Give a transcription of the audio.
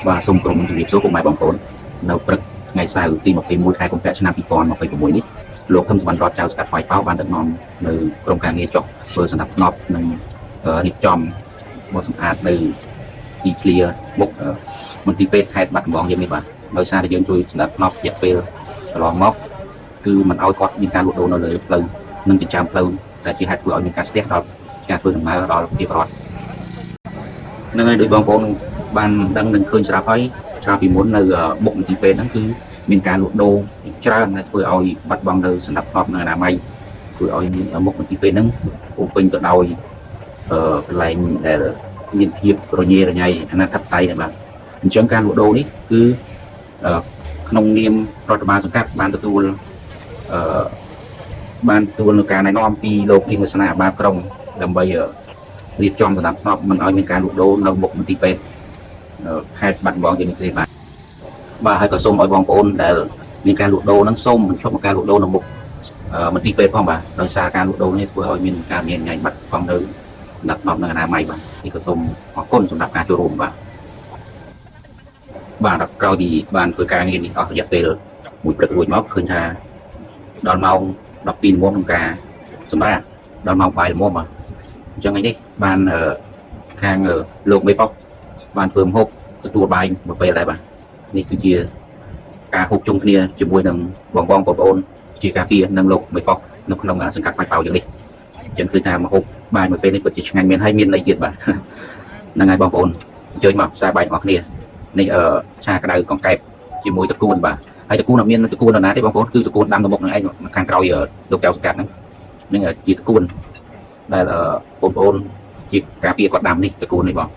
បាទសូមក្រុមជម្រាបសួរពុកម៉ែបងប្អូននៅព្រឹកថ្ងៃសៅរ៍ទី21ខែកុម្ភៈឆ្នាំ2026នេះលោកហ៊ឹមសវណ្ណរដ្ឋចៅសង្កាត់ស្វាយប៉ោបានដឹកនាំនៅក្រុមការងារចុះធ្វើសណ្ដាប់ធ្នាប់និងរៀបចំមកសម្អាតនៅទីធ្លាមុខមន្ទីរពេទ្យខេត្តបាត់ដំបងយើងនេះបាទដោយសារតែយើងជួយសណ្ដាប់ធ្នាប់រយៈពេលកន្លងមកគឺមិនឲ្យគាត់មានការលក់ដូរនៅលើផ្លូវនិងចិញ្ចើមផ្លូវដែលជាហេតុធ្វើឲ្យមានការស្ទះដល់ការធ្វើដំណើរដល់ប្រជាពលរដ្ឋនឹងហើយដោយបងប្អូនបានដឹងនិងឃើញស្រាប់ហើយ កាលពីមុននៅមុខមន្ទីរពេទ្យហ្នឹងគឺមានការលក់ដូរច្រើនដែលធ្វើឲ្យបាត់បង់នៅសណ្ដាប់ធ្នាប់និងអនាម័យធ្វើឲ្យមានមុខមន្ទីរពេទ្យហ្នឹងពោពេញទៅដោយកន្លែងដែលមានភាពរញ៉េរញ៉ៃអនាធិបតេយ្យណាបាទអញ្ចឹងការលក់ដូរនេះគឺក្នុងនាមរដ្ឋបាលសង្កាត់បានទទួលអឺបានទទួលនៅការណែនាំពីលោកនាងវាសនាអាបាក្រុងដើម្បីរៀបចំសណ្ដាប់ធ្នាប់មិនឲ្យមានការលក់ដូរនៅមុខមន្ទីរពេទ្យខេត្តបាត់ដំបងជានេះទេបាទ បាទហើយក៏សូមឲ្យបងប្អូនដែលមានការលក់ដូរហ្នឹងសូមបញ្ឈប់ការលក់ដូរនៅមុខមន្ទីរពេទ្យផងបាទដោយសារការលក់ដូរនេះធ្វើឲ្យមានការមានញ៉ៃបាត់ផងនៅសម្រាប់ដល់នឹងអនាម័យបាទនេះក៏សូមអរគុណសម្រាប់ការចូលរួមបាទបាទដល់ក្រោយពីបានធ្វើការងារនេះអស់រយៈពេលមួយព្រឹករួចមកឃើញថាដល់ម៉ោង12ម៉ោងក្នុងការសម្រាប់ដល់ម៉ោងបាយល្មមបាទអញ្ចឹងថ្ងៃនេះបានខាងលោកមេប៉ុកបានធ្វើម្ហូបទទួលបាយមួយពេលដែរបាទនេះគឺជា ការហូបជុំគ្នាជាមួយនឹងបងបងប្អូនជាការពារនិងលោកមេប៉ុកនៅក្នុងសង្កាត់ផ្លៃប៉ៅយ៉ាងនេះអញ្ចឹងគឺថាមកហូបបាយមួយពេលនេះពិតជាឆ្ងាញ់មែនហើយមានន័យទៀតបាទហ្នឹងហើយបងប្អូនអញ្ជើញមកផ្សារបាយរបស់គ្នានេះអឺឆាក្តៅកង្កែបជាមួយតកួនបាទហើយតកួនអត់មានតកួននរណាទេបងប្អូនគឺតកួនដាំនៅមុខនឹងឯងខាងក្រោយលោកចៅសង្កាត់ហ្នឹងនឹងជាតកួនដែលបងប្អូនជាការពារគាត់ដាំនេះតកួននេះបង